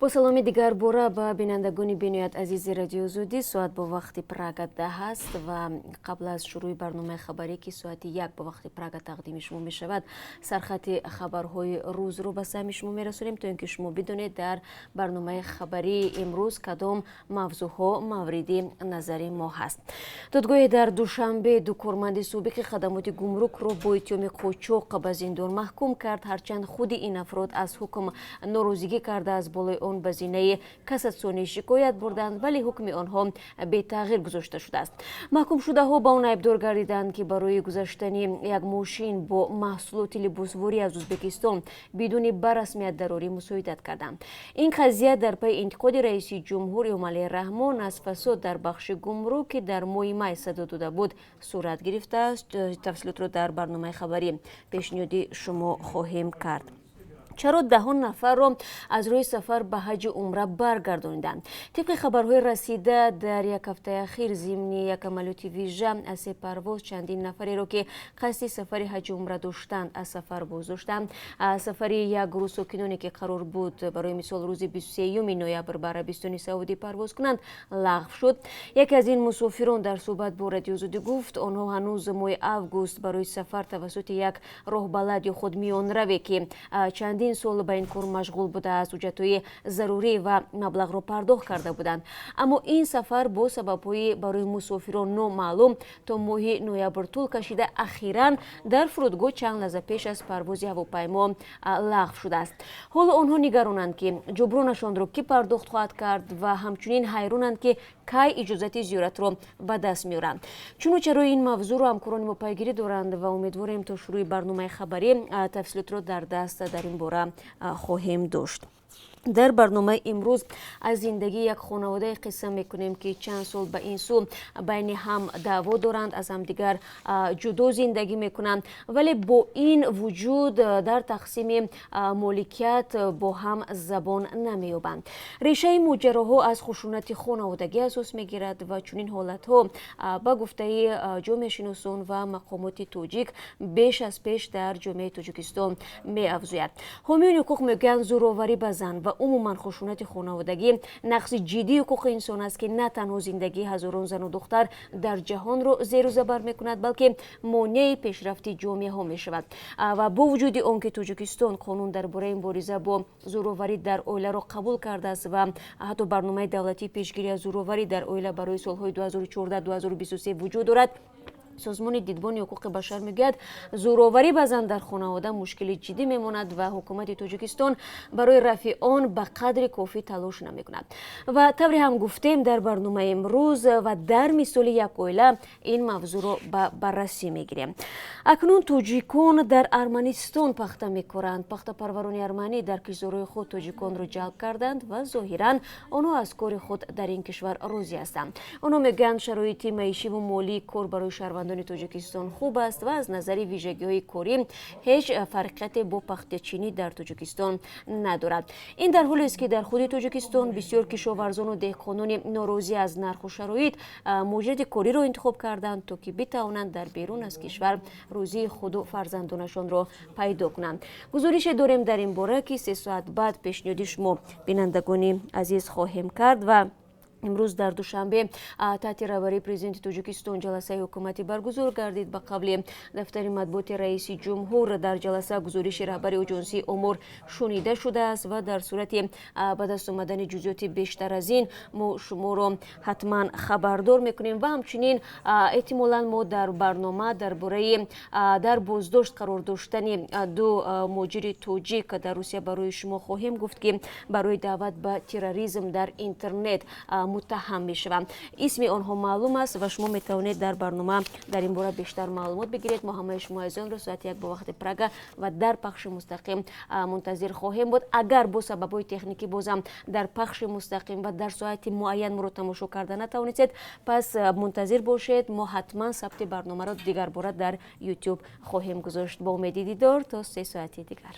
Бо саломи дигарбора ба бинандагони бениҳоят азизи Радиои Озодӣ. Соат бо вақти Прага 10 аст ва қабл аз шурӯи барномаи хабарӣ, ки соати 1 бо вақти Прага тақдими шумо мешавад, сархати хабарҳои рӯзро ба самъи шумо мерасонем, то ин ки шумо бидонед, дар барномаи хабарии имрӯз кадом мавзӯъҳо мавриди назари мо ҳаст. Додгоҳе дар Душанбе ду корманди собиқи хадамоти гумрукро бо иттиҳоми қочоқ ба зиндон маҳкум кард, ҳарчанд худи ин афрод аз ҳукм норозигӣ карда, аз болои он ба зинаи кассатсионӣ шикоят бурданд, вале ҳукми онҳо бетағйир гузошта шудааст. Маҳкумшудаҳо ба он айбдор гардиданд, ки барои гузаштани як мошин бо маҳсулоти либосворӣ аз Ӯзбекистон бидуни ба расмият дарорӣ мусоидат карданд. Ин қазия дар пайи интиқоди раиси ҷумҳур Эмомалӣ Раҳмон аз фасод дар бахши гумрук, ки дар моҳи май садо дода буд, сурат гирифтааст. Тафсилотро дар барномаи хабарӣ пешниҳоди шумо хоҳем кард. Чаро даҳон нафарро аз рӯи сафар ба ҳаҷи умра баргардониданд? Тибқи хабарҳои расида, дар як ҳафтаи ахир зимни як амалиёти вижа аз се парвоз чандин нафареро, ки қасди сафари ҳаҷи умра доштанд, аз сафар боздоштанд. Сафари як гурӯҳ сокиноне, ки қарор буд барои мисол рӯзи 23 ноябр ба Арабистони Саудӣ парвоз кунанд, лағв шуд. Яке аз ин мусофирон дар суҳбат бо Радиои Озодӣ гуфт, онҳо ҳанӯз моҳи август барои сафар тавассути як роҳбалад ё худ миёнраве, ки чандин сол ба ин кор машғул будааст, ҳуҷҷатҳои зарурӣ ва маблағро пардохт карда буданд, аммо ин сафар бо сабабҳои барои мусофирон номаълум то моҳи ноябр тӯл кашида, ахиран дар фурудгоҳ чанд лаҳза пеш аз парвози ҳавопаймо лағв шудааст. Ҳоло онҳо нигаронанд, ки ҷубронашонро кӣ пардохт хоҳад кард, ва ҳамчунин ҳайронанд, ки кай иҷозати зиёратро ба даст меоранд. Чуну чарои ин мавзӯъро ҳамкорони мо пайгирӣ доранд ва умедворем, то шурӯи барномаи хабарӣ тафсилотро дар даст дар ин бора хоҳем дошт. Дар барномаи имрӯз аз зиндагии як хонаводае қисса мекунем, ки чанд сол ба ин сӯ байни ҳам даъво доранд, аз ҳамдигар ҷудо зиндагӣ мекунанд, вале бо ин вуҷуд дар тақсими моликият бо ҳам забон намеёбанд. Решаи моҷароҳо аз хушунати хонаводагӣ асос мегирад ва чунин ҳолатҳо, ба гуфтаи ҷомеашиносон ва мақомоти тоҷик, беш аз пеш дар ҷомеаи Тоҷикистон меафзояд. Ҳомиёни ҳуқуқ мегӯянд, зӯроварӣ ба зан ва умуман хушунати хонаводагӣ нақзи ҷиддии ҳуқуқи инсон аст, ки на танҳо зиндагии ҳазорон зану духтар дар ҷаҳонро зеру забар мекунад, балки монеаи пешрафти ҷомеаҳо мешавад. Ва бо вуҷуди он ки Тоҷикистон қонун дар бораи мубориза бо зӯроварӣ дар оиларо қабул кардааст ва ҳатто барномаи давлатии пешгирӣ аз зӯроварӣ дар оила барои солҳои 2014-2023 вуҷуд дорад, Созмони Дидбони ҳуқуқи башар мегӯяд, зӯроварӣ ба зан дар хонавода мушкили ҷиддӣ мемонад ва ҳукумати Тоҷикистон барои рафъи он ба қадри кофӣ талош намекунад. Ва тавре ҳам гуфтем, дар барномаи имрӯз ва дар мисоли як оила ин мавзӯъро ба баррасӣ мегирем. Акнун тоҷикон дар Арманистон пахта мекоранд. Пахтапарварони арманӣ дар кишзорҳои худ тоҷиконро ҷалб карданд ва зоҳиран онҳо аз кори худ дар ин кишвар розӣ ҳастанд. Онҳо мегӯянд, шароити маишиву молии кор барои шаҳрвандони Тоҷикистон хуб аст ва аз назари вижагиҳои корӣ ҳеҷ фарқияте бо пахтачинӣ дар Тоҷикистон надорад. Ин дар ҳолест, ки дар худи Тоҷикистон бисёр кишоварзону деҳқонони норозӣ аз нарху шароит муҳоҷирати кориро интихоб карданд, то ки битавонанд дар берун аз кишвар рӯзии худу фарзандонашонро пайдо кунанд. Гузорише дорем дар ин бора, ки 3 соат баъд пешниҳоди шумо, бинандагони азиз, хоҳем кард. Ва имрӯз дар Душанбе таҳти раҳбарии Президенти Тоҷикистон ҷаласаи ҳукуматӣ баргузор гардид. Ба қавли дафтари матбуоти раиси ҷумҳур, дар ҷаласа гузориши раҳбари Оҷонсии омор шунида шудааст ва дар сурати ба даст омадани ҷузъиёти бештар аз ин мо шуморо ҳатман хабардор мекунем. Ва ҳамчунин эҳтимолан мо дар барнома дар бораи дар боздошт қарор доштани ду муҳоҷири тоҷик дар Русия барои шумо хоҳем гуфт, ки барои даъват ба терроризм дар интернет муттаҳам мешаванд. Исми онҳо маълум аст ва шумо метавонед дар барнома дар ин бора бештар маълумот бигиред. Мо ҳамаи шумо азизонро соати 1 бо вақти Прага ва дар пахши мустақим мунтазир хоҳем буд. Агар бо сабабҳои техникӣ бозам дар пахши мустақим ва дар соати муайян моро тамошо карда натавонистед, пас мунтазир бошед, мо ҳатман сабти барномаро дигарбора дар Ютуб хоҳем гузошт. Бо умеди дидор то 3 соати дигар.